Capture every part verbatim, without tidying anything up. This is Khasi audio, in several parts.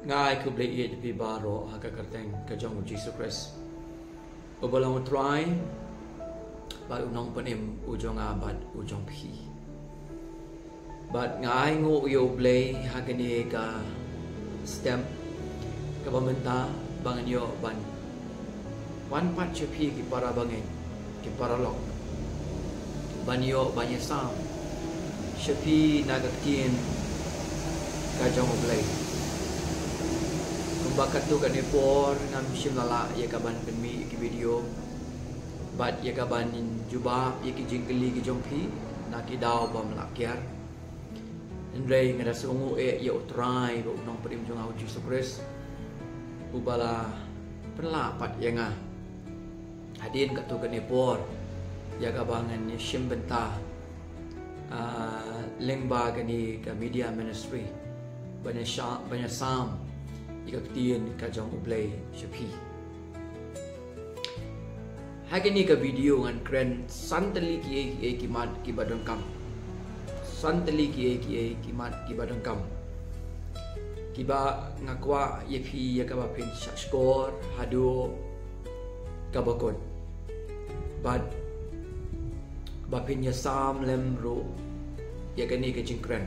Nga ai khublei ïa phi baroh ha ka kyrteng ka jong u Jisu Khrist, uba long u Trai bad u Nongpynim u jong nga bad u jong phi. Bad nga ai nguh ïa u Blei ha kane ka step kaba mynta ba ngan ïoh ban wan pat sha phi ki para bangeit, ki paralok, ban ïoh ban ïasam sha phi na ka ktien ka jong u Blei. Kumba katto katne por ngam shym la lah ïa ka ban pynmih ïa ki video bad ïa ka ban jubab ïa ki jingkylli ki jong phi na ki daw bym lah kiar. Hynrei nga da sngewnguh eh ïa u Trai bad u Nongpynim jong nga u Jisu Khrist, uba la pynlah pat ïa nga hadien katto katne por ïa kaba ngan ïashim bynta, ah, lyngba kane ka media ministry ban ïasha-, ban ïasam ïa ka ktien ka jong u Blei sha phi. Ha kane ka video ngan kren san tylli kiei kiei ki mat kiba donkam. San tylli kiei kiei ki mat kiba donkam, kiba nga kwah ïa phi ïa kaba phin shahshkor haduh kaba kut bad ba phin ïasam lem ruh ïa kane ka jingkren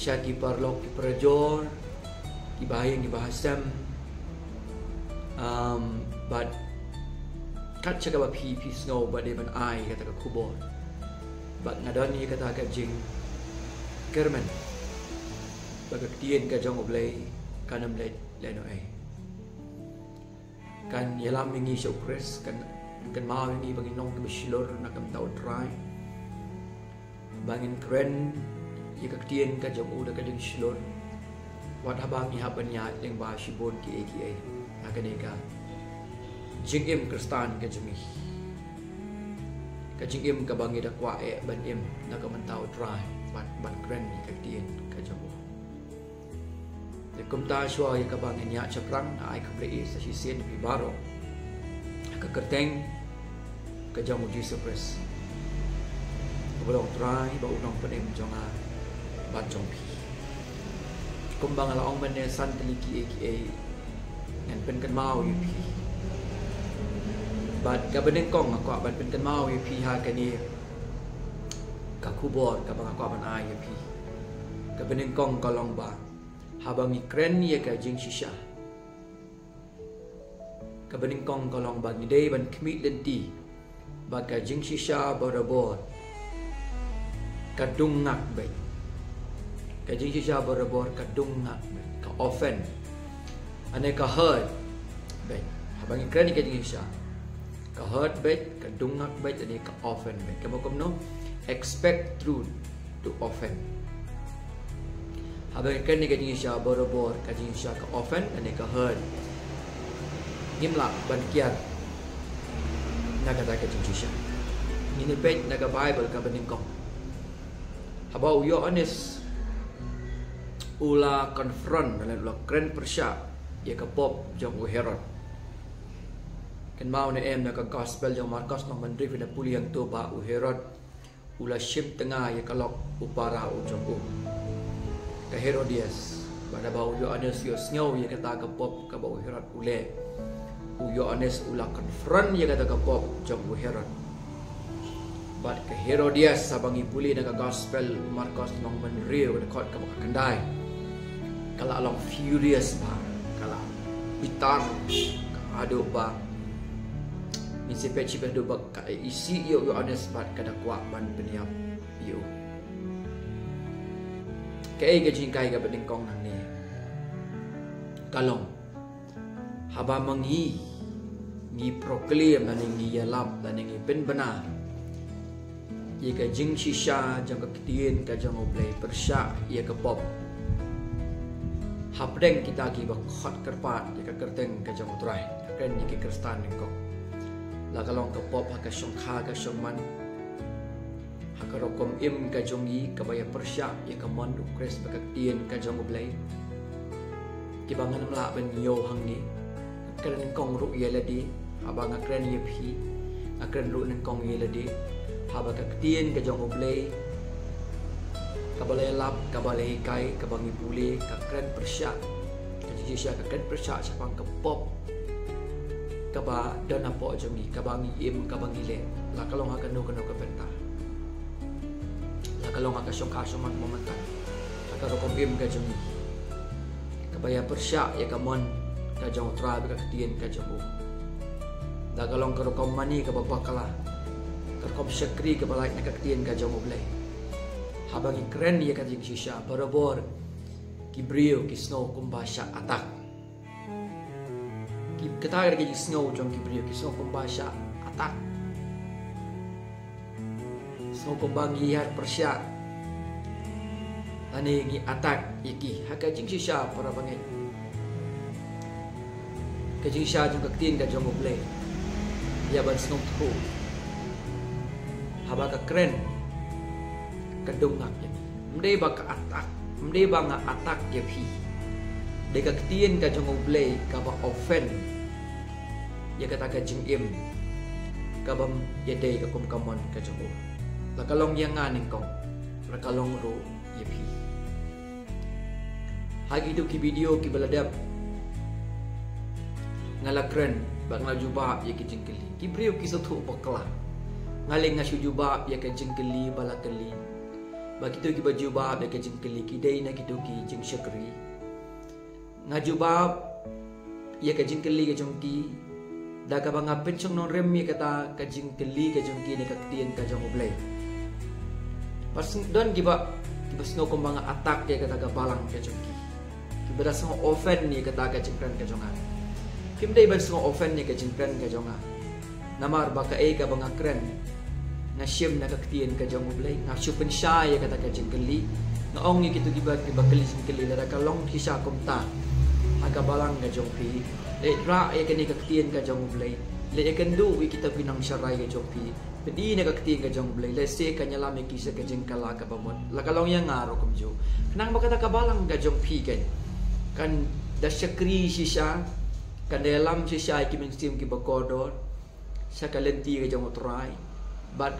sha ki paralok ki parajor, ki bahaïing ki bahasem, um, bad kat sha kaba phi, phi sngew ba dei ban ai kata ka khubor. Bad nga don ïa kata ka jingkyrmen ba ka ktien ka jong u Blei kan ym leit lehnohei. Kan ïalam ïa ngi sha u Khrist, kan, kan kynmaw ïa ngi ba ngin long kiba shlur na ka bynta u Trai. Ba ngin kren ïa ka ktien ka jong u da ka jingshlur wat haba ngi hap ban ïaid lyngba shibun kiei kiei ha kane ka jingim Khristan ka jong ngi. Ka jingim kaba ngi da kwah eh ban im na ka bynta u Trai, ban, ban kren ïa ka ktien ka jong u. Te kumta shuwa ïa kaba ngin ïaid shaphrang, nga ai khublei sa shisien ïa phi baroh ha ka kyrteng ka jong u Jisu Khrist, uba long u Trai bad u Nongpynim jong nga bad jong phi. Kumba nga la ong mynne, san tylli kiei kiei ngan pynkynmaw ïa phi. Bad kaba nyngkong nga kwah ban pynkynmaw ïa phi ha kane ka khubor kaba nga kwah ban ai ïa phi. Kaba nyngkong ka long ba haba ngi kren ïa ka jingshisha, kaba nyngkong ka long ba ngi dei ban khmih lynti ba ka jingshisha barabor ka dung ngak beit. Ka jingshisha barabor ka dung ngak beit, ka often, lane ka hurt beit. Haba ngi kren ïa ka jingshisha, ka hurt beit, ka dung ngak beit, lane ka often beit. Kaba kumno? Expect truth to often. Haba ngi kren ïa ka jingshisha barabor, ka jingshisha ka often lane ka hurt, ngim lah ban kiar na kata ka jingshisha. Ngin ïa peit na ka Baibl kaba nyngkong, haba u Ïoannis u la confront lane u la kren pyrshah ïa ka pop jong u Herod. Kynmaw ne em na ka Gospel jong u Markos lynnong ba hynriew phin da pule hangto ba u Herod u la shim tnga ïa ka lok u para u jong u, ka Herodias. Bad haba u Ïoannis u ïohsngew ïa kata ka pop kaba u Herod u leh, u Ïoannis u la confront ïa kata ka pop jong u Herod. Bad ka Herodias, haba ngi pule na ka Gospel u Markos lynnong ba hynriew, ka dkhot kaba khyndai, ka la long furious bha, ka la bitar, ka haduh ba ngin sa peit shibit haduh ba ka isih ïa u Ïoannis bad ka da kwah ban pynïap ïa u. Kaei ka jinghikai kaba nyngkong nangne? Ka long, haba ma ngi ngi proclaim lane ngi ïalap lane ngi pynbna ïa ka jingshisha jong ka ktien ka jong U Blei pyrshah ïa ka pop, hapdeng kita kiba khot kyrpad ïa ka kyrteng ka jong U Trai, kren ïa ki Khristan nyngkong, la ka long ka pop ha ka shongkha ka shongman, ha ka rukom im ka jong ngi kaba ïa pyrshah ïa ka mon U Khrist bad ka ktien ka jong U Blei, kiba ngam lah ban ïoh hangne. Kren nyngkong ruh ïa lade, haba nga kren ïa phi, nga kren ruh nyngkong ïa lade. Haba ka ktien ka jong U Blei Kaba la ïalap, kaba la hikai, kaba ngi pule, ka kren pyrshah. Ka jingshisha ka kren pyrshah shaphang ka pop kaba don hapoh jong ngi, kaba ngi im, kaba ngi leh, la ka long ha kano kano ka bynta. La ka long ha ka shongkha shongman mynta, ha ka rukom im ka jong ngi, kaba ïa pyrshah ïa ka mon ka jong U Trai bad ka ktien ka jong u. La ka long ka rukom mane kaba bakla, ka rukom shakri kaba lait na ka ktien ka jong U Blei. Haba ngi kren ïa ka jingshisha, barabor ki briew ki sngew kumba shah attack. Ki, kata ka dei ka jingsngew jong ki briew, ki sngew kumba shah attack. Sngew kumba ngi hiar pyrshah lane ngi attack ïa ki ha ka jingshisha, para bangeit. Ka jingshisha jong ka ktien ka jong U Blei, ïa ban sngewthuh. Haba ka kren, ka dung ngak ïa ngi. Ym dei ba ka attack, ym dei ba nga attack ïa phi. Dei ka ktien ka jong U Blei kaba offend ïa kata ka jingim kaba ym ïadei ka kum ka mon ka jong u. La ka long ïa nga nyngkong, la ka long ruh ïa phi. Ha kito ki video kiba la dep, nga la kren bad nga la jubab ïa ki jingkylli. Ki briew ki sngewthuh bakla. Nga leh nga shu jubab ïa ka jingkylli ba la kylli. Bad kito kiba jubab ïa ka jingkylli ki dei na kito ki jingshakri. Nga jubab ïa ka jingkylli ka jong ki da kaba nga pynshong nongrim ïa kata ka jingkylli ka jong ki na ka ktien ka jong U Blei. Bad sng-, don kiba, kiba sngew kumba nga attack ïa kata ka balang ka jong ki. Kiba da sngew offend ïa kata ka jingkren ka jong nga. Kim dei ban sngew offend ïa ka jingkren ka jong nga. Namar ba kaei kaba nga kren, nga shim na ka ktien ka jong U Blei, nga shu pynshai ïa kata ka jingkylli. Nga ong ïa kito kiba, kiba kylli jingkylli, lada ka long shisha kumta ha ka balang ka jong phi, leit rah ïa kane ka ktien ka jong U Blei, leit ïakynduh ïa kito ki nongsharai ka jong phi, pyni na ka ktien ka jong U Blei, lehse kan ïalam ïa ki sha ka jingkylla kaba mut. La ka long ïa nga ruh kumjuh. Khnang ba kata ka balang ka jong phi kan, kan da shakri shisha, kan da ïalam shisha ïa ki mynsiem kiba kordor sha ka lynti ka jong U Trai. Bad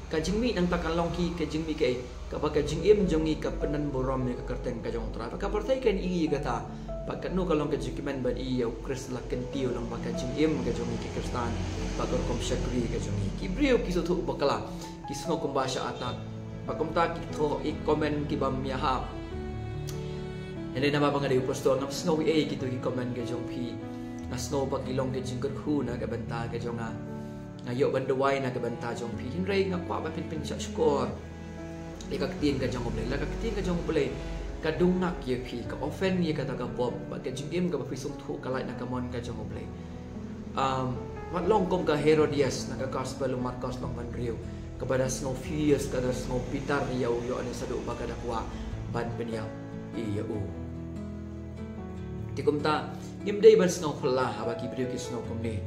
ka jingmih nangta kan long ki, ka jingmih kaei, kaba ka jingim jong ngi ka pyndonburom ïa ka kyrteng ka jong U Trai. Bad ka pyrthei kan i ïa kata. Bad kano ka long ka jingkmen ban i ïa U Khrist la kyntiew lang bad ka jingim ka jong ngi ki Khristan, bad ka rukom shakri ka jong ngi. Ki briew ki sngewthuh bakla, ki sngew kumba shah attack. Bad kumta ki thoh ïa ki comment kiba ym ïahap. Hynrei namar ba nga dei u pastor, ngam sngew ei ei kito ki comment ka jong phi. Nga sngew ba ki long ka jingkyrkhu na ka bynta ka jong nga. Nga ïoh ban duwai na ka bynta jong phi. Hynrei nga kwah ban pynpynshah shkor ïa ka ktien ka jong U Blei. La ka ktien ka jong U Blei ka dung ngak ïa phi, ka offend ïa kata ka pop, bad ka jingim kaba phi sngewthuh ka lait na ka mon ka jong U Blei. Um, wat long kum ka Herodias na ka gospel u Markos lynnong ba hynriew, kaba da sngew furious, ka da sngew bitar ïa u Ïoannis haduh ba ka da kwah ban pynïap ïa u. Te kumta, ngim dei ban sngew phylla haba ki briew ki sngew kumne.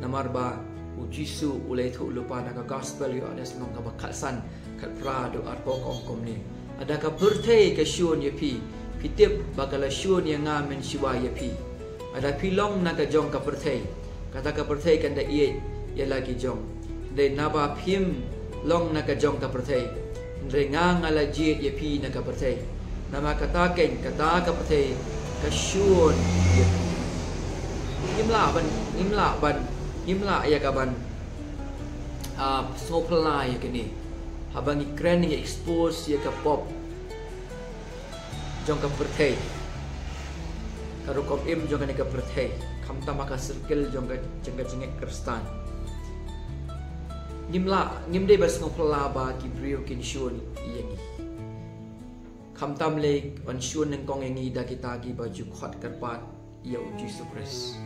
Namar ba u Jisu u la ïathuh lypa na ka gospel u Ïoannis lynnong kaba khatsan, khatphra haduh arphew ka ong kumne. Lada ka pyrthei ka shun ïa phi, phi tip ba ka la shun ïa nga mynshuwa ïa phi. Lada phi long na ka jong ka pyrthei, kata ka pyrthei kan da ïeit ïa la ki jong. Hynrei naba phim long na ka jong ka pyrthei, hynrei nga nga la jied ïa phi na ka pyrthei. Namar kata keiñ, kata ka pyrthei ka shun ïa phi. Ngim lah ban, ngim lah ban, ngim lah ïa ka ban, ah, sngew phylla ïa kane. Haba ngi kren ngi expose ïa ka pop jong ka pyrthei, ka rukom im jong kane ka pyrthei, khamtam ha ka circle jong ka, jong ka jingngeit Khristan. Ngim lah, ngim dei ban sngew phylla ba ki briew kin shun ïa ngi. Khamtam lei yn shun nyngkong ïa ngi da kita kiba ju khot kyrpad ïa u Jisu Khrist.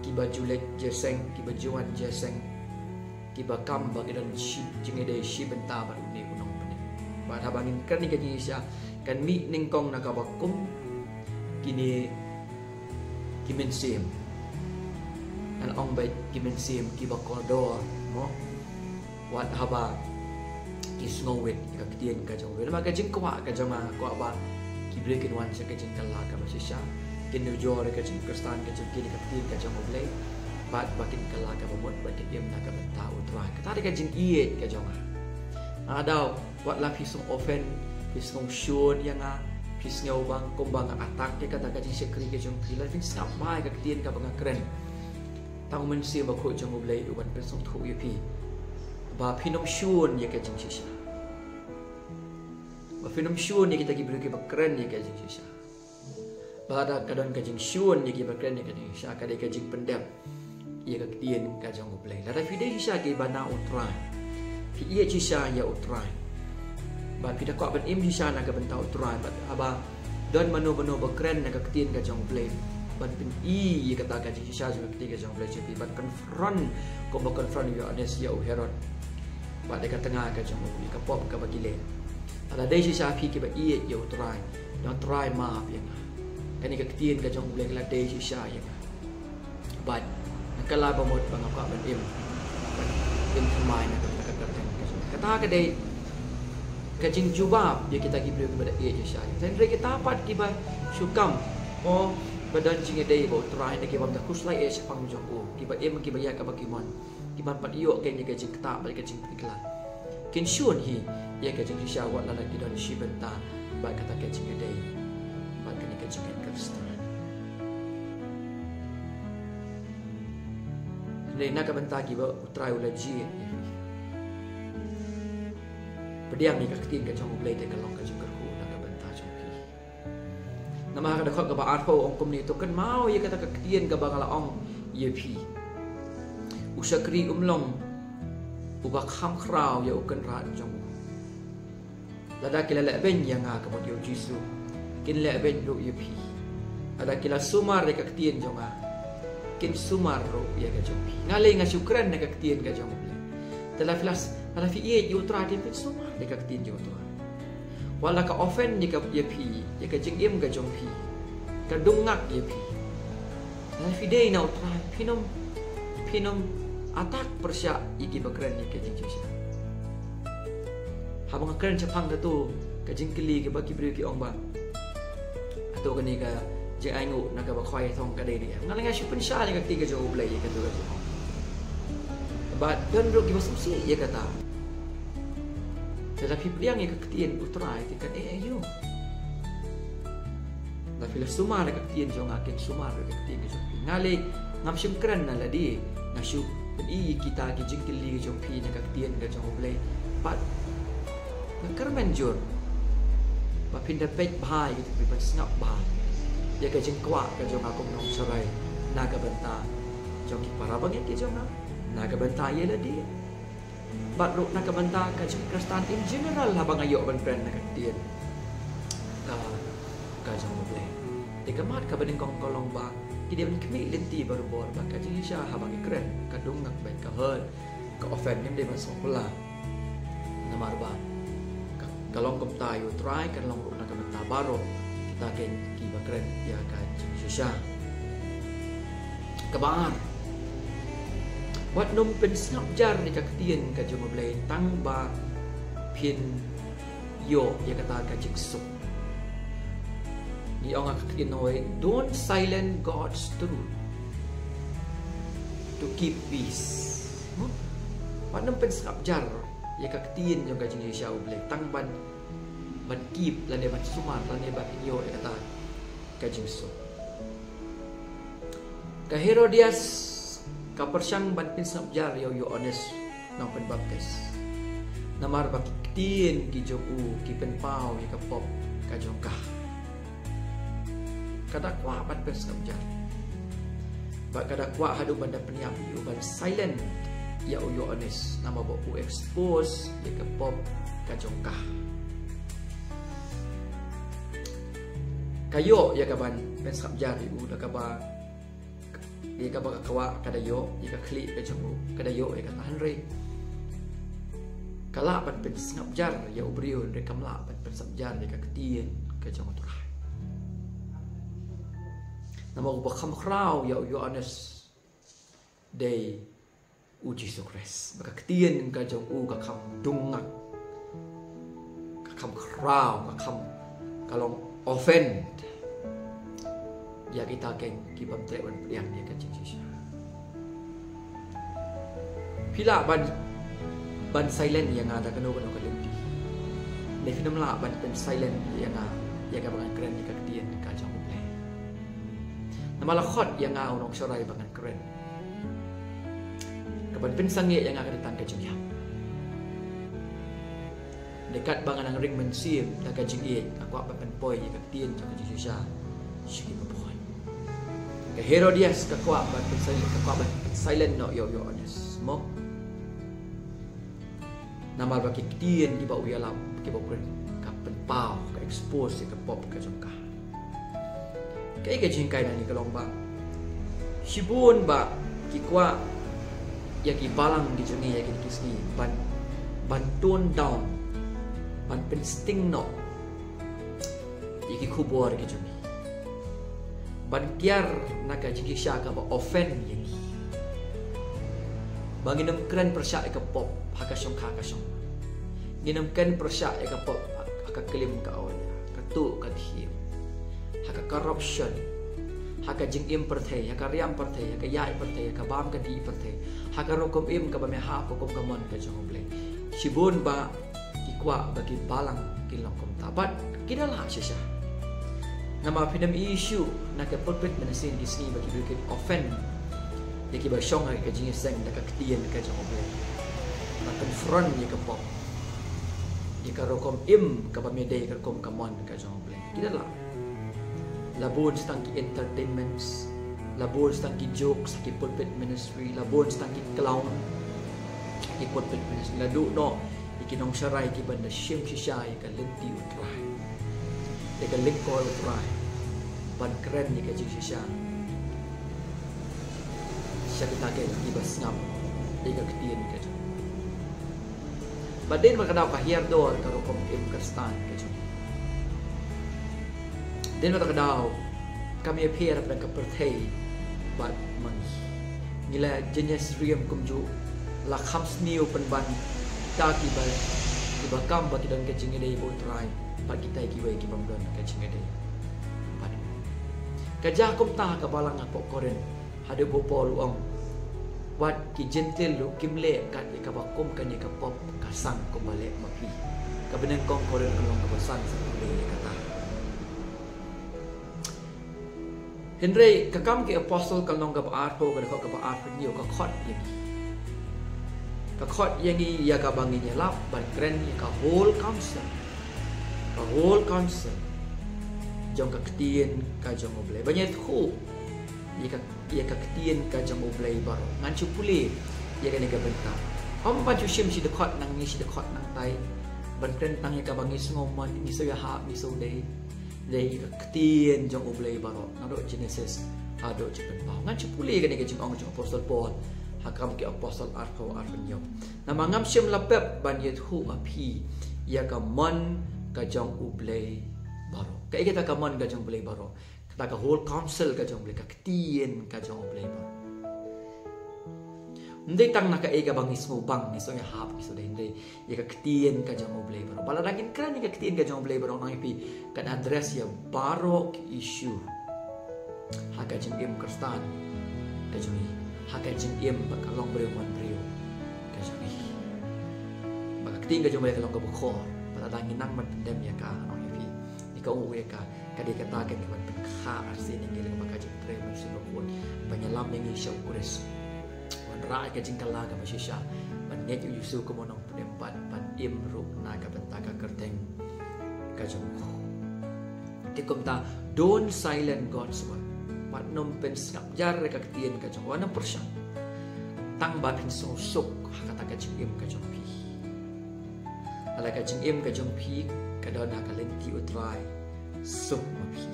Kiba ju leit jingïaseng, kiba ju wan jingïaseng, kiba kam ba ki don shi, jingïadei shi bynta bad une u nongpynim. Bad haba ngin kren ïa ka jingshisha, kan mih nyngkong na kaba kum kine ki mynsiem. Ngan ong beit ki mynsiem kiba kordor, mo. Wat haba ki sngewwit ïa ka ktien ka jong U Blei. Namar ka jingkwah ka jong nga, nga kwah ba ki briew kin wan sha ka jingkylla kaba shisha, kin nujor ïa ka jingkhristan ka jong ki da ka ktien ka jong U Blei, bad ba kin kylla kaba mut, bad kin im na ka bynta U Trai. Kata dei ka jingïeit ka jong nga. Nga daw Wat la phi sngew offend, phi sngew shun ïa nga, phi sngew bang kumba nga attack ïa kata ka jingshakri ka jong phi, la phin sngap bha ïa ka ktien kaba nga kren. Tang Mynsiem Bakhuid jong U Blei u ban pynsngewthuh ïa phi ba phin ym shun ïa ka jingshisha. Ba phin ym shun ïa kita ki briew kiba kren ïa ka jingshisha. Ba lada ka don ka jingshun ïa kiba kren ïa ka jingshisha, ka dei ka jingpyndep ïa ka ktien ka jong U Blei. Lada phi dei shisha kiba na U Trai, phi ïeit shisha ïa U Trai, bad phi da kwah ban im shisha na ka bynta U Trai, bad haba don mano mano ba kren na ka ktien ka jong U Blei, ban pyni ïa kata ka jingshisha jong ka ktien ka jong U Blei sha phi, ban confront kumba confront ïa u Ïoannis ïa u Herod. Bad ïa ka tnga ka jong u, ïa ka pop kaba ki leh. Lada dei shisha phi kiba ïeit ïa U Trai, to Trai map ïa nga. Kane ka ktien ka jong U Blei ka la dei shisha ïa nga. Bad nga kylla ba mut ba nga kwah ban im, ban im thymmai na ka bynta ka kyrteng ka jong U Blei. Kata ka dei ka jingjubab ïa kita ki briew kiba da ïeit shisha. Hynrei kita pat kiba shu kam, oh, ba don jingïadei bad U Trai, da ki bym da khuslai eh shaphang jong u, kiba im kiba ïaid kaba ki mon, ki ban pat ïoh kein ïa ka jingktah bad ka jingpynkhlad. Kin shun hi ïa ka jingshisha wat la ki don shi bynta bad kata ka jingïadei bad kane ka jingngeit Khristan. Hynrei na ka bynta kiba U Trai u la jied ïa phi, pdiang ïa ka ktien ka jong U Blei te ka long ka jingkyrkhu na ka bynta jong phi. Namar ha ka dkhot kaba arphew ong kumne, to kynmaw ïa kata ka ktien kaba nga la ong ïa phi: U shakri um long uba kham khraw ïa u kynrad jong u. Lada ki la lehbeiñ ïa nga, ka mut ïa U Jisu, kin lehbeiñ ruh ïa phi. Lada ki la sumar ïa ka ktien jong nga, kin sumar ruh ïa ka jong phi. Nga lei nga shu kren na ka ktien ka jong U Blei. Te lada phi la, lada phi ïeit ïa U Trai, te phin sumar ïa ka ktien jong U Trai. Wat la ka offend ïa ka, ïa phi, ïa ka jingim ka jong phi, ka dung ngak ïa phi, lada phi dei na U Trai, phin ym, phin ym attack pyrshah ïa kiba kren ïa ka jingshisha. Haba nga kren shaphang kato ka jingkylli kaba ki briew ki ong ba, hato kane ka jingainguh na kaba khwai thong ka dei ne em, nga la nga shu pynshai ïa ka ktien ka jong U Blei ïa kato ka jingong. Bad don ruh kiba sngewsih ïa kata. Te lada phi pdiang ïa ka ktien U Trai, te kan eh aïu? Lada phi la sumar ïa ka ktien jong nga, kin sumar ïa ka ktien ka jong phi. Nga lei ngam shym kren na lade, nga shu pyni ïa kita ki jingkylli ka jong phi na ka ktien ka jong U Blei. Bad nga kyrmen jur ba phin da peit bha ïa kita, phi ban sngap bha ïa ka jingkwah ka jong nga kum u nongsharai na ka bynta jong ki para bangeit ki jong nga, na ka bynta ïa lade, bad ruh na ka bynta ka jingkhristan in general haba nga ïoh ban kren na ka ktien ka, ka jong U Blei. Te ka mat kaba nyngkong ka long ba ki dei ban khmih lynti barabor ba ka jingshisha haba ki kren ka dung ngak bad ka hurt, ka offend, ngim dei ban sngewkhuslai. Namar ba ka, ka long kumta ïa U Trai, ka long ruh na ka bynta baroh kita kein kiba kren ïa ka jingshisha. Kaba ar, wat nym pynsngap jar ïa ka ktien ka jong U Blei tang ba phin ïoh ïa kata ka jingsuk. Ngi ong ha ka ktien Noe, don't silence God's truth to keep peace. Hmm? Wat nym pynsngap jar ïa ka ktien jong ka jingshisha U Blei tang ban, ban keep lane ban sumar lane ban ïoh ïa kata ka jingsuk. Ka Herodias ka pyrshang ban pynsngap jar ïa u Ïoannis Nongpynbaptis namar ba ki ktien ki jong u ki pynpaw ïa ka pop ka jong ka. Ka da kwah ban pynsngap jar. Bad ka da kwah haduh ban da pynïap ïa u ban silent ïa u Ïoannis namar ba u expose ïa ka pop ka jong ka. Ka ïoh ïa ka ban pynsngap jar ïa u da kaba, ïa kaba ka kwah ka da ïoh, ïa ka khlieh ka jong u ka da ïoh ïa kata, hynrei ka lah ban pynsngap jar ïa u briew hynrei kam lah ban pynsngap jar ïa ka ktien ka jong U Trai. Namar uba kham khraw ïa u Ïoannis dei U Jisu Khrist. Ba ka ktien ka jong u ka kham dung ngak, ka kham khraw, ka kham, ka long offend ïa kita kein ki bym treh ban pdiang ïa ka jingshisha. Phi lah ban, ban silent ïa nga da kano kano ka lynti. Lei phin ym lah ban pynsilent ïa nga ïa kaba ngan kren ïa ka ktien ka jong U Blei. Namar la khot ïa nga u nongsharai ba ngan kren kaban pynsangeh ïa nga ka dei tang ka jingïap. Dei katba nga nang ring mynsiem da ka jingïeit, nga kwah ban pynpoi ïa ka ktien jong ka jingshisha sha ki ba bun. Ka Herodias ka kwah ban pynsilent, ka kwah ban pynsilent noh ïa u Ïoannis. Mo. Namar ba ki ktien kiba u ïalap, kiba u kren, ka pynpaw, ka expose ïa ka pop ka jong ka. Kaei ka jinghikai nangne ka long ba shibun ba ki kwah ïa ki balang ki jong ngi ïa kine ki sngi ban, ban tone down, ban pynsting noh ïa ki khubor ki jong ngi, ban kiar na ka jingshisha kaba offend ïa ngi. Ba ngin ym kren pyrshah ïa ka pop ha ka shongkha ka shong. Ngin ym kren pyrshah ïa ka pop ha ka klim ka awlia, ka tuh ka thiah, ha ka corruption, ha ka jingim pyrthei, ha ka riam pyrthei, ha ka ïaid pyrthei, ha ka bam ka dih pyrthei, ha ka rukom im kaba me hap ka rukom ka mon ka jong U Blei. Shibun ba ki kwah ba ki balang ki long kumta, bad ki da lah shisha. Namar phin ym ïohi shuh na ka pulpit mynstep ki sngi ba ki briew kin offend ïa kiba shong ha ka jingïaseng da ka ktien ka jong U Blei, ba confront ïa ka pop, ïa ka rukom im kaba me dei ka rukom ka mon ka jong U Blei. Ki da lah. La bun tang ki entertainments, la bun tang ki jokes, ki pulpit ministry, la bun tang ki clown, ki pulpit ministry, la duh noh ïa ki nongsharai kiban da shim shisha ïa ka lynti U Trai, ïa ka lyngkor U Trai, ban kren ïa ka jingshisha sha kita kiba sngap ïa ka ktien ka jong. Bad dei namar kata ka hiar dor ka rukom im Khristan ka jong. Dei namar kata ka daw kam ïapher hapdeng ka pyrthei bad ma ngi. Ngi la jingïasyriem kumjuh, la kham sniew pynban kita kiba, kiba kam ba ki don ka jingïadei bad U Trai bad kita kiwei kibym don ka jingïadei bad. Ka jia kumta ha ka balang hapoh Korinth. Haduh ba u Paul u ong, wat ki Jentil ruh kim leh kat ïa kaba kum kane ka pop ka sang kumba leh ma phi. Kaba nyngkong Korinth ka long kaba san, sa pule ïa kata. Hynrei ka Kam ki Apostol ka long kaba arphew, ka dkhot kaba arphew hynñiew ka khot ïa ngi. Ka khot ïa ngi ïa kaba ngin ïalap ban kren ïa ka whole counsel. Ka whole counsel jong ka ktien ka jong U Blei. Ban ïathuh ïa ka, ïa ka ktien ka jong U Blei baroh. Ngan shu pule ïa kane ka bynta. Ym ban shu shim shi dkhot nangne shi dkhot nangtai ban kren tang ïa kaba ngi sngewmon, ngi sngewhap, ngi sngewdei. Dei ïa ka ktien jong U Blei baroh, naduh Genesis haduh Jingpynpaw. Ngan shu pule ïa kane ka jingong jong u Apostol Paul ha Kam ki Apostol arphew, arphew hynñiew. Namar ngam shym la pep ban ïathuh ha phi ïa ka mon ka jong U Blei baroh. Kaei kata ka mon ka jong U Blei baroh? Kata ka whole counsel ka jong U Blei, ka ktien ka jong U Blei baroh. Ym dei tang na kaei kaba ngi sngewbang, ngi sngewhap, ngi sngewdei, hynrei ïa ka ktien ka jong U Blei baroh. Ba lada ngin kren ïa ka ktien ka jong U Blei baroh, ngan ong ïa phi, kan address ïa baroh ki issue ha ka jingim Khristan ka jong ngi, ha ka jingim ba ka long briew man briew ka jong ngi. Ba ka ktien ka jong U Blei ka long kaba khor. Ba lada ngi nang ban pyndem ïa ka, ngan ong ïa phi, ngi kohnguh ïa ka, ka dei kata kan ka ban pynkha arsien ïa ngi lyngba ka jingtrei mynsiem bakhuid ban ïalam ïa ngi sha U Khrist. Wanrah ïa ka jingkylla kaba shisha ban ngeit ïa U Jisu kum u nongpynim bad ban im ruh na ka bynta ka kyrteng ka jong U. Te kumta, don't silence God's word. Wat nym pynsngap jar ïa ka ktien ka jong U, wat nym pyrshang. Tang ba phin sngewsuk ha kata ka jingim ka jong phi. Lada ka jingim ka jong phi ka don ha ka lynti U Trai, suk ma phi.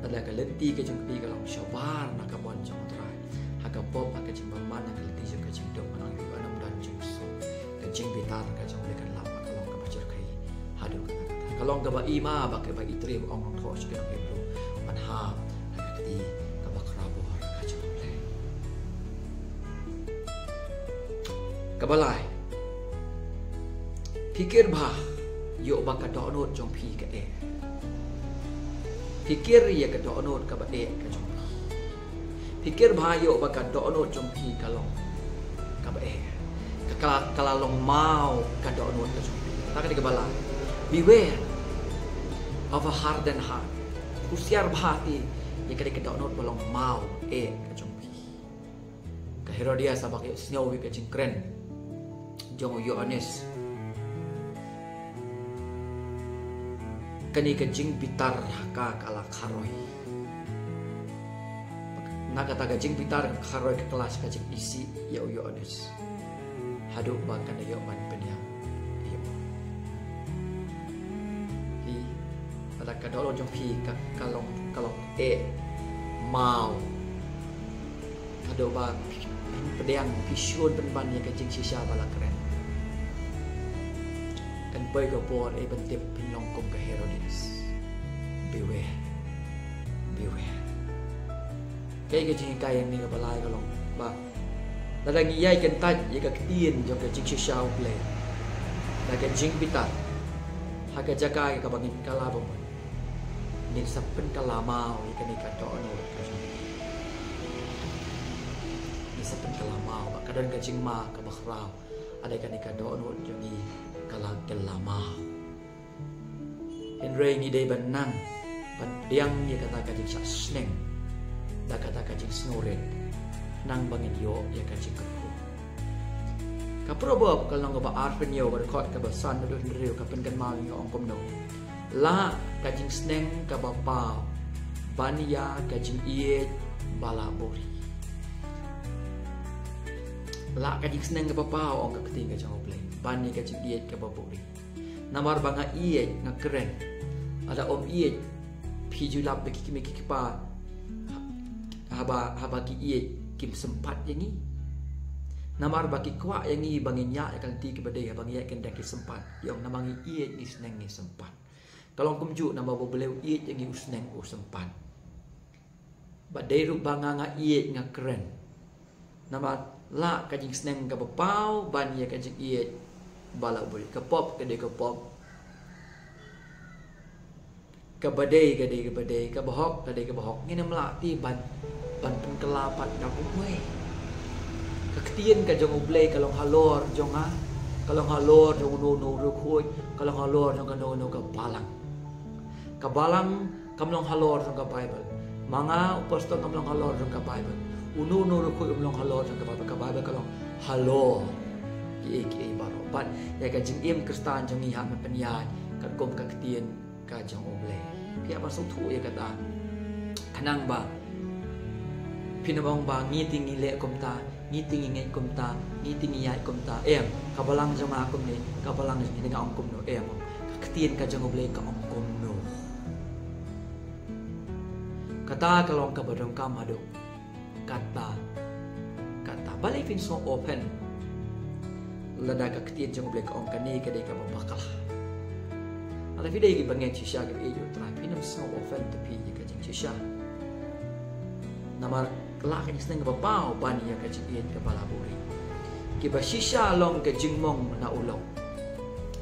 Lada ka lynti ka jong phi ka long shabar na ka mon jong U Trai, ha ka pop, ha ka jingbymman, ha ka lynti jong ka jingduk, ngan ong ïa phi, wat nym don jingsuk. Ka jingbitar ka jong U Blei kan lap, ka long kaba jyrkhei haduh katta katta. Ka long kaba i ma bad kaba i tre, ba ong nongthoh sha ki nong Hebru, ban hap ha ka kti kaba khraw bor ka jong U Blei. Kaba lai, pyrkhat bha ïoh ba ka dohnud jong phi ka eh. Pyrkhat ïa ka dohnud kaba eh ka jong phi. Pyrkhat bha ïoh ba ka dohnud jong phi ka long kaba eh. Ka, ka la, ka la long maw ka dohnud ka jong phi. Kata ka dei kaba lai. Beware of a hardened heart. Husiar bha ïa kane ka dohnud ba long maw eh ka jong phi. Ka Herodias haba ka ïohsngew ïa ka jingkren jong u Ïoannis, kane ka jingbitar ha ka ka la kharoi. Na kata ka jingbitar ka kharoi ka kylla sha ka jingisih ïa u Ïoannis. Haduh ba kan da ïoh ban pynïap ïa u. Phi, lada ka dohnud jong phi ka, ka long, ka long eh maw. Haduh ba phi pdiang, phi shun pynban ïa ka jingshisha ba la kren. Kan poi ka por eh ban tip phin long kum ka Herodias. Beware. Beware. Kaei ka jinghikai hangne kaba lai ka long ba lada ngi ïai kyntait ïa ka ktien jong ka jingshisha U Blei da ka jingbitar ha ka jaka ïa kaba ngin kylla bamon, ngin sa pynkylla maw ïa kane ka dohnud ka jong ngi. Ngin sa pynkylla maw ba ka don ka jingma kaba khraw. Lada kane ka dohnud jong ngi ka la kylla maw. Hynrei ngi dei ban nang ban pdiang ïa kata ka jingshah sneng da kata ka jingsngewrit, nang ba ngin ïoh ïa ka jingkyrkhu. Ka Proverb ka lynnong kaba arphew hynñiew, ka dkhot kaba san haduh hynriew ka pynkynmaw ïa ngi, ong kumno: Lah ka jingsneng kaba paw ban ïa ka jingïeit ba la buhrieh. Lah ka jingsneng kaba paw, ong ka ktien ka jong U Blei, ban ïa ka jingïeit kaba buhrieh. Namar ba nga ïeit, nga kren. Lada ym ïeit, phi ju lap ba ki kmie ki kpa haba, haba ki ïeit kim sympat ïa ngi. Namar ba ki kwah ïa ngi ba ngin ïaid ïa ka lynti kaba dei, haba ngi ïaid kyndiah ki sympat. Ïa ong namar ngi ïeit, ngi sneng, ngi sympat. Ka long kumjuh namar ba U Blei u ïeit ïa ngi, u sneng, u sympat. Ba dei ruh ba nga, nga ïeit, nga kren. Namar lah ka jingsneng kaba paw ban ïa ka jingïeit ba la buhrieh. Ka pop ka dei ka pop, kaba dei ka dei kaba dei, kaba hok ka dei kaba hok. Ngin ym lah te ban, ban pynkylla pat da kumwei. Ka ktien ka jong U Blei ka long halor jong nga, ka long halor jong uno uno u riewkhuid, ka long halor jong kano kano ka balang. Ka balang kam long halor jong ka Baibl. Ma nga u pastor ngam long halor jong ka Baibl. Uno uno u riewkhuid um long halor jong ka Baibl. Ka Baibl ka long halor kiei kiei baroh. Bad ïa ka jingim Khristan jong ngi hap ban pynïaid katkum ka ktien ka jong U Blei. Phi hap ban sngewthuh ïa kata. Khnang ba phin ym ong ba ngi te ngi leh kumta, ngi te ngi ngeit kumta, ngi te ngi ïaid kumta. Em, ka balang jong nga kumne, ka balang jong ngi, nga ong kumno, em. Ka ktien ka jong U Blei ka ong kumno. Kata ka long kaba donkam haduh katta katta. Balei phin sngew offend lada ka ktien jong U Blei ka ong kane ka dei kaba bakla? Lada phi dei kiba ngeit shisha, kiba ïeit ïa U Trai, phin ym sngew offend te phi ïa ka jingshisha. Namar lah ka jingsneng kaba paw ban ïa ka jingïeit kaba la buhrieh. Kiba shisha long ka jingmong na u lok.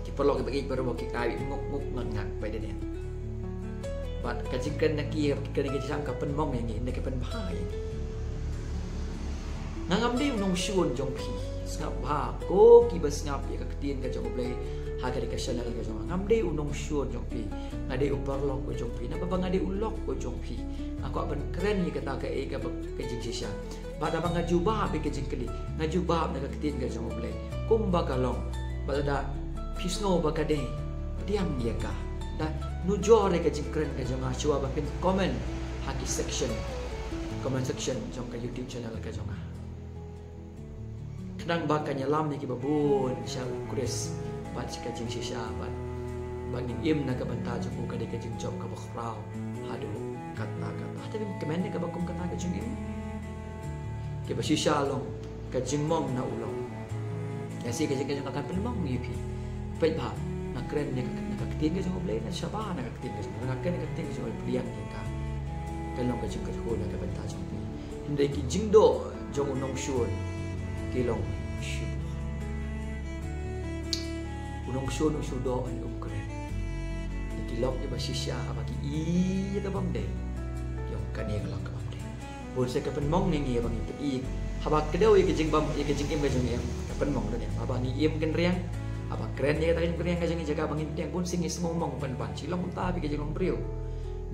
Ki paralok kiba ïeit baroh ki ai nguk nguk ngat ngat ba ïadei. Bad ka jingkren na ki, ka jingkren na ki jingsham ka pynmong ïa ngi, ne ka pynbha ïa ngi. Nga ngam dei u nongshun jong phi. Sngap bha ko kiba sngap ïa ka ktien ka jong U Blei ha kane ka channel ka jong nga. Ngam dei u nongshun jong phi. Nga dei u paralok u jong phi. Naba ba nga dei u lok u jong phi, nga kwah ban kren ïa kata kaei kaba ka jingshisha. Bad haba nga jubab ïa ka jingkylli, nga jubab na ka ktien ka jong U Blei kumba ka long. Bad lada phi sngew ba ka dei, pdiang ïa ka. Da nujor ïa ka jingkren ka jong nga shuwa ba phin comment ha ki section, comment section jong ka YouTube channel ka jong nga. Khnang ba kan ïalam ïa kiba bun sha U Khrist bad sha ka jingshisha bad ba ngin im na ka bynta jong u, ka dei ka jingjop kaba khraw haduh katta katta. Te phin kmen ïa kaba kum kata ka jingim. Kiba shisha long ka jingmong na u lok. Ïa shi ka jingkren jong nga kan pynmong ïa phi. Peit bha, nga kren ïa ka, na ka ktien ka jong U Blei, na shabar na ka ktien ka jong U Blei, nga kren ïa ka ktien ka jong U Blei, pdiang ïa ka. Kan long ka jingkyrkhu na ka bynta jong phi. Hynrei ki jingdoh jong u nongshun ki long shu. U nongshun u shu doh, un um kren. Ki lok kiba shisha haba ki i ïa ka bym dei, ki ong kane ka long ka bym dei. Bun sien ka pynmong ïa ngi ba ngi pyni haba kdew ïa ka jingbam, ïa ka jingim ka jong ngi, ka pynmong da ngi. Haba ngi im kynriang, haba Kren ïa kata ka jingkren ka jong ngi, jaka ba ngin pdiang bun sien ngi sngewmong ban ban shu long kumta phi ka jinglong briew.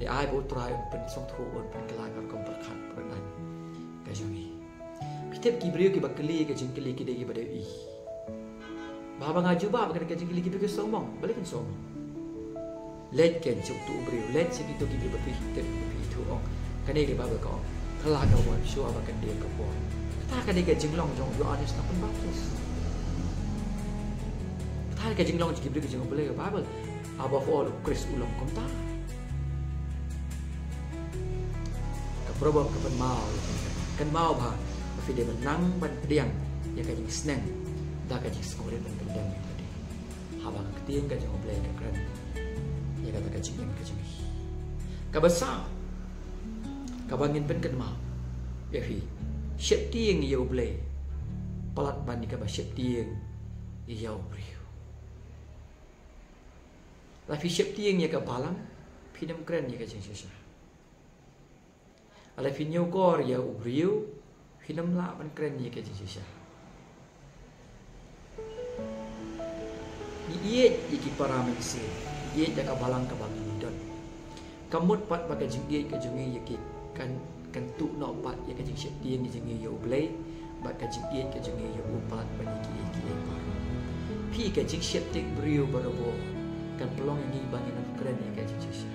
Ni ai ba U Trai un pynsngewthuh, un pynkylla ka rukom pyrkhat pyrdan ka jong ngi. Phi tip ki briew kiba kylli ka jingkylli ki dei kiba dei i. Ba haba nga jubab ba kane ka jingkylli ki briew ki sngewmong, balei kin sngewmong? Leit ken shu tu u briew, leit sha kito ki briew ba phi tip, phi tu ong. Kane ka Baibl ka ong, ka la ka wan shuwa ba kan dei ka por. Kata ka dei ka jinglong jong u Ïoannis na pynbaptis. Kata ka jinglong jong ki briew ki jong U Blei ka Baibl. Above all, U Khrist u long kumta. Ka Proverb ka pynmaw, kynmaw bha ba phi dei ban nang ban pdiang ïa ka jingsneng da ka jingsngewrit ban pyndem ïa ka dei. Haba ka ktien ka jong U Blei ka kren ïa kata ka jingim ka jong ngi. Kaba saw, kaba ngin pynkynmaw ïa phi, sheptieng ïa U Blei palat ban ïa kaba sheptieng ïa u briew. Lada phi sheptieng ïa ka balang, phin ym kren ïa ka jingshisha. Lada phi ñiewkor ïa u briew, phin ym lah ban kren ïa ka jingshisha. Ngi ïeit ïa ki para mynsiem, ngi ïeit ïa ka balang kaba ngi don. Ka mut pat ba ka jingïeit ka jong ngi ïa ki kan, kan tuh noh pat ïa ka jingsheptieng ka jong ngi ïa U Blei bad ka jingïeit ka jong ngi ïa u palat bad ïa kiei kiei baroh. Phi, ka jingsheptieng briew barabor kan pynlong ïa ngi ba ngin ym kren ïa ka jingshisha.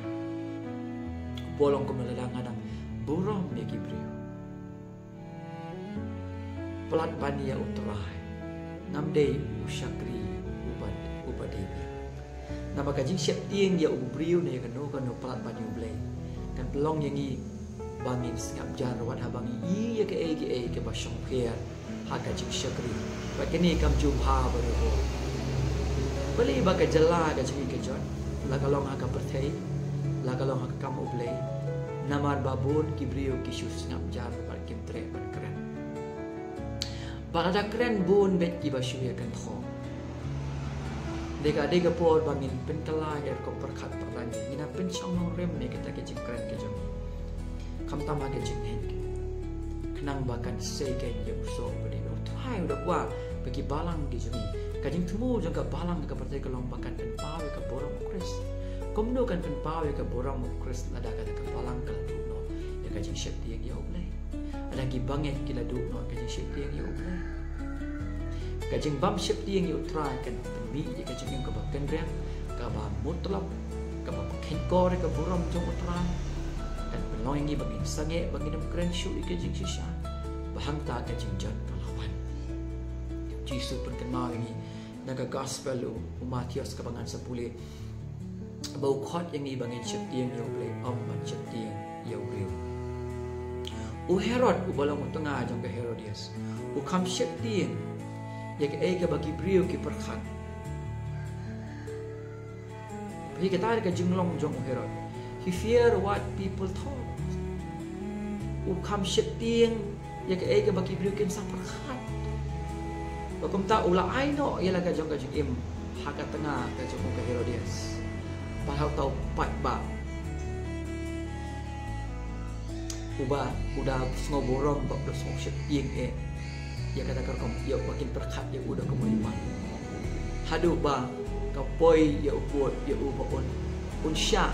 U Paul u ong kumno, lada nga dang burom ïa ki briew palat ban ïa U Trai, ngam dei u shakri uba, uba dei biang. Namar ka jingsheptieng ïa u briew ne ïa kano kano palat ban ïa U Blei kan pynlong ïa ngi ba ngin sngap jar wat haba ngi ïoh ïa kaei kaei kaba shongpher ha ka jingshakri. Bad kane kam ju bha barabor. Balei ba ka jylla ka jong ngi ka jot, la ka long ha ka pyrthei, la ka long ha ka kam U Blei? Namar ba bun ki briew ki shu sngap jar bad kim treh ban kren. Bad lada kren bun beit kiba shu ïa kynthoh, dei ka, dei ka por ba ngin pynkylla ïa ka rukom pyrkhat pyrdan, ngin ym pynshong nongrim ïa kata ka jingkren ka jong ngi. Khamtam ha ka jingngeit, khnang ba kan sei kein ïa u soh ba dei. U Trai u da kwah ba ki balang ki jong ngi, ka jingthmu jong ka balang ka pyrthei ka long ba kan pynpaw ïa ka burom U Khrist. Kumno kan pynpaw ïa ka burom U Khrist lada kata ka balang ka la duh noh ïa ka jingsheptieng ïa U Blei? Lada ki bangeit ki la duh noh ïa ka jingsheptieng ïa U Blei? Ka jingbym sheptieng ïa U Trai kan pynmih ïa ka jingim kaba kynriang, kaba mutlop, kaba khein kor ïa ka burom jong U Trai. Kan pynlong ïa ngi ba ngin sangeh, ba ngin ym kren shuh ïa ka jingshisha. Ba hangta ka jingjot ka la wan. Jisu pynkynmaw ïa ngi na ka Gospel u, u Mathaios kaba ngan sa pule, ba u khot ïa ngi ba ngin sheptieng ïa U Blei, ym ban sheptieng ïa u briew. U Herod uba long u tnga jong ka Herodias, u kham sheptieng ïa kaei kaba ki briew ki pyrkhat. Phi, kata ka jinglong jong u Herod. He fear what people thought. U kham sheptieng ïa kaei kaba ki briew kin sa pyrkhat. Bad kumta u la ai noh ïa la ka jong ka jingim ha ka tnga ka jong u ka Herodias. Bad ha uta u paidbah uba u da sngew burom bad u da sheptieng eh ïa kata ka rukom, ïa uba kin pyrkhat ïa u da ka mut u mat. Haduh ba ka poi ïa u pud ïa u ba un, un shah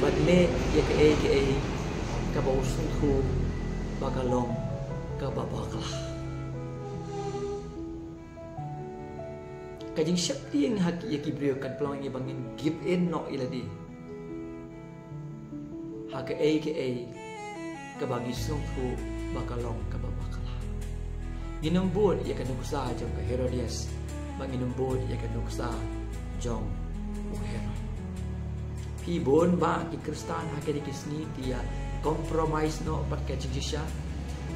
ban leh ïa kaei kaei kaba u sngewthuh ba ka long kaba bakla. Ka jingsheptieng ha ki, ïa ki briew kan pynlong ïa ngi ba ngin give in noh ïa lade ha kaei kaei kaba ngi sngewthuh ba ka long kaba bakla. Ngin ym bud ïa ka nuksa jong ka Herodias, ba ngin ym bud ïa ka nuksa jong u Herod. Phi, bun bah ki Khristan ha kine ki sngi ki ïa compromise noh bad ka jingshisha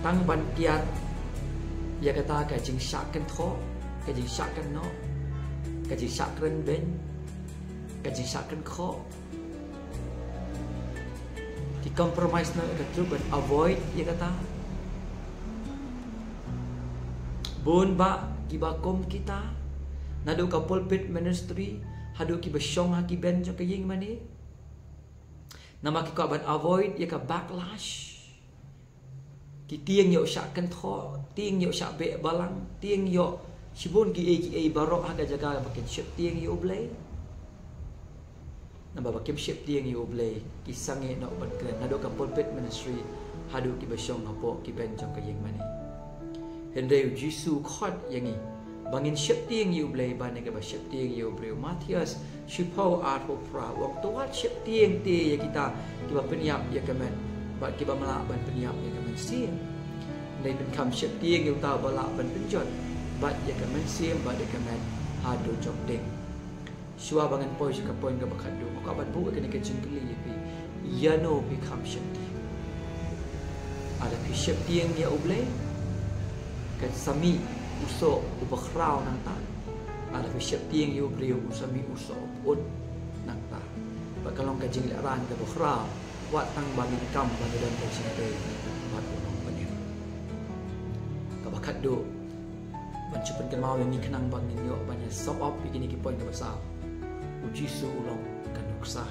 tang ban kiar ïa kata ka jingshah kynthoh, ka jingshah kynnoh, ka jingshah kren beiñ, ka jingshah kynthoh. Ki compromise noh ïa ka truth ban avoid ïa kata. Bun bah kiba kum kita, naduh ka pulpit ministry haduh kiba shong ha ki bench jong ka ïing mane. Namar ki kwah ban avoid ïa ka backlash. Ki tieng ïoh shah kynthoh, tieng ïoh shah beh balang, tieng ïoh Shibun ki ei ki ei baroh ha ka jaka ba kin sheptieng ïa U Blei. Naba ba kim sheptieng ïa U Blei, ki sangeh noh ban kren, naduh ka pulpit ministry haduh kiba shong hapoh ki bench jong ka ïing mane. Hynrei U Jisu u khot ïa ngi ba ngin sheptieng ïa U Blei ban ïa kaba sheptieng ïa u briew. Mathaios shiphew arphew phra u ong, to wat sheptieng te ïa kita kiba pynïap ïa ka met bad kiba ym lah ban pynïap ïa ka mynsiem. Hynrei pynkham sheptieng ïa uta uba lah ban pynjot bad ïa ka mynsiem bad ïa ka met ha dujok ding. Shuwa ba ngan poi sha ka point kaba khatduh, nga kwah ban buh ïa kane ka jingkylli ïa phi. Ïano phi kham sheptieng? Lada phi sheptieng ïa U Blei, ka sa mih u soh uba khraw nangta. Lada phi sheptieng ïa u briew, u sa mih u soh uba pyut nangta. Bad ka long ka jinglehrain kaba khraw, wat tang ba ngin kam ban ïadon ka jingïadei bad U Nongpynim. Kaba khatduh, ban shu pynkynmaw ïa ngi khnang ba ngin ïoh ban ïa sum up ïa kine ki point kaba saw. U Jisu u long ka nuksa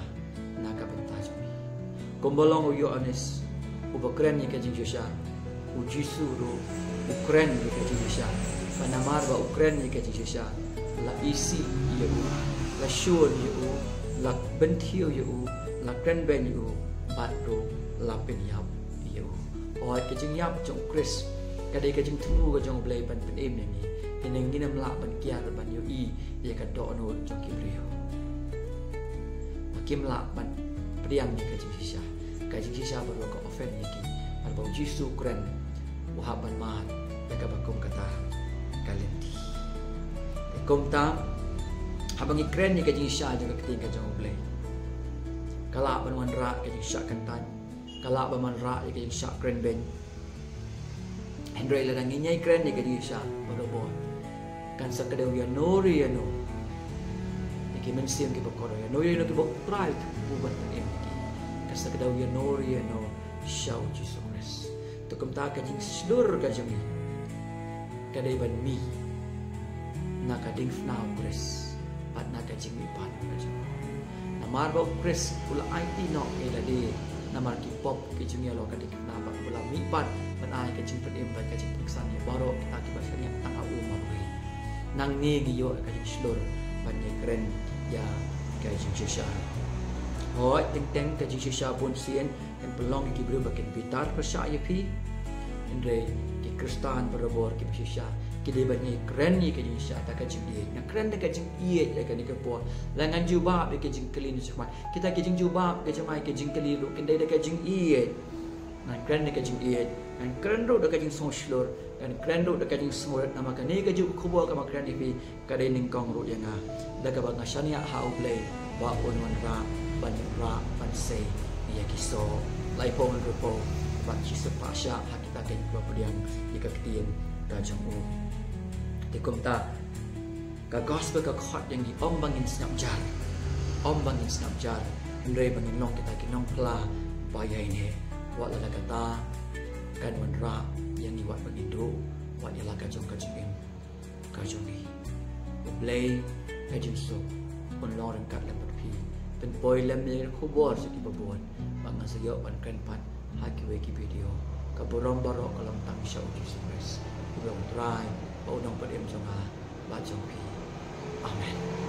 na ka bynta jong ngi. Kumba long u Ïoannis uba kren ïa ka jingshisha, U Jisu ruh u kren ïa ka jingshisha. Bad namar ba u kren ïa ka jingshisha, la isih ïa u, la shun ïa u, la bynthiew ïa u, la kren beiñ ïa u, bad ruh la pynïap ïa u. Hooid, ka jingïap jong U Khrist ka dei ka jingthmu ka jong U Blei ban pynim ïa ngi. Hynrei ngin ym lah ban kiar ban ïohi ïa ka dohnud jong ki briew. Ba kim lah ban pdiang ïa ka jingshisha. Ka jingshisha baroh ka offend ïa ki. Bad ba U Jisu u kren, u hap ban mad ïa kaba kum kata ka lynti. Te kumta, haba ngi kren ïa ka jingshisha jong ka ktien ka jong U Blei, ka lah ban wanrah ka jingshah kyntait, ka lah ban wanrah ïa ka jingshah kren beiñ. Hynrei lada ngi ñiewkren ïa ka jingshisha barabor, kan sa kdew ïano re ïano ïa ki mynsiem kiba kordor, ïano re ïano kiba U Trai u ban pynim ïa ki. Kan sa kdew ïano re ïano sha U Jisu Khrist. Te kumta ka jingshlur ka jong ngi ka dei ban mih na ka diengphna U Khrist bad na ka jingmihpat ka jong u. Namar ba U Khrist u la aiti noh ïa lade namar ki pop ki jong ngi halor ka diengphna bad u la mihpat ban ai ka jingpynim bad ka jingpynksan ïa baroh kita kiba shaniah tang ha u marwei. Nangne ngi ïoh ka jingshlur ban ïakren ïa ka jingshisha. Hooid, teng teng ka jingshisha bunsien kan pynlong ïa ki briew ba kin bitar pyrshah ïa phi. Hynrei ki Khristan barabor kiba shisha ki dei ban ïakren ïa ka jingshisha da ka jingïeit. Nga kren da ka jingïeit ïa kane ka por. La ngan jubab ïa ka jingkylli na jong phi. Kita ki jingjubab ka jong phi, ka jingkylli ruh kin dei da ka jingïeit. Ngan kren da ka jingïeit, ngan kren ruh da ka jingsngewshlur, ngan kren ruh da ka jingsngewrit, namar kane ka juh ka khubor kaba nga kren ïa phi ka dei nyngkong ruh ïa nga. Da kaba nga shaniah ha U Blei ba un wanrah ban rah ban sei ïa ki soh. Laiphew hynriewphew bad shisha pyrshah ha kita kiba pdiang ïa ka ktien ka jong u. Te kumta ka gospel ka khot ïa ngi, ym ba ngin sngap jar, ym ba ngin sngap jar, hynrei ba ngin long kita ki nongphla ba ïaineh. Wat la da kata kan wanrah ïa ngi wat ba ngin duh wat ïa la ka jong ka jingim ka jong ngi. U Blei ka jingsuk un long ryngkat lem bad phi. Pynpoi lem ïa ka khubor sha kiba bun. Ba ngan sa ïoh ban kren pat ha kiwei ki video. Ka burom baroh ka long tang sha U Jisu Khrist, U Trai bad U Nongpynim jong nga bad jong phi. Amen.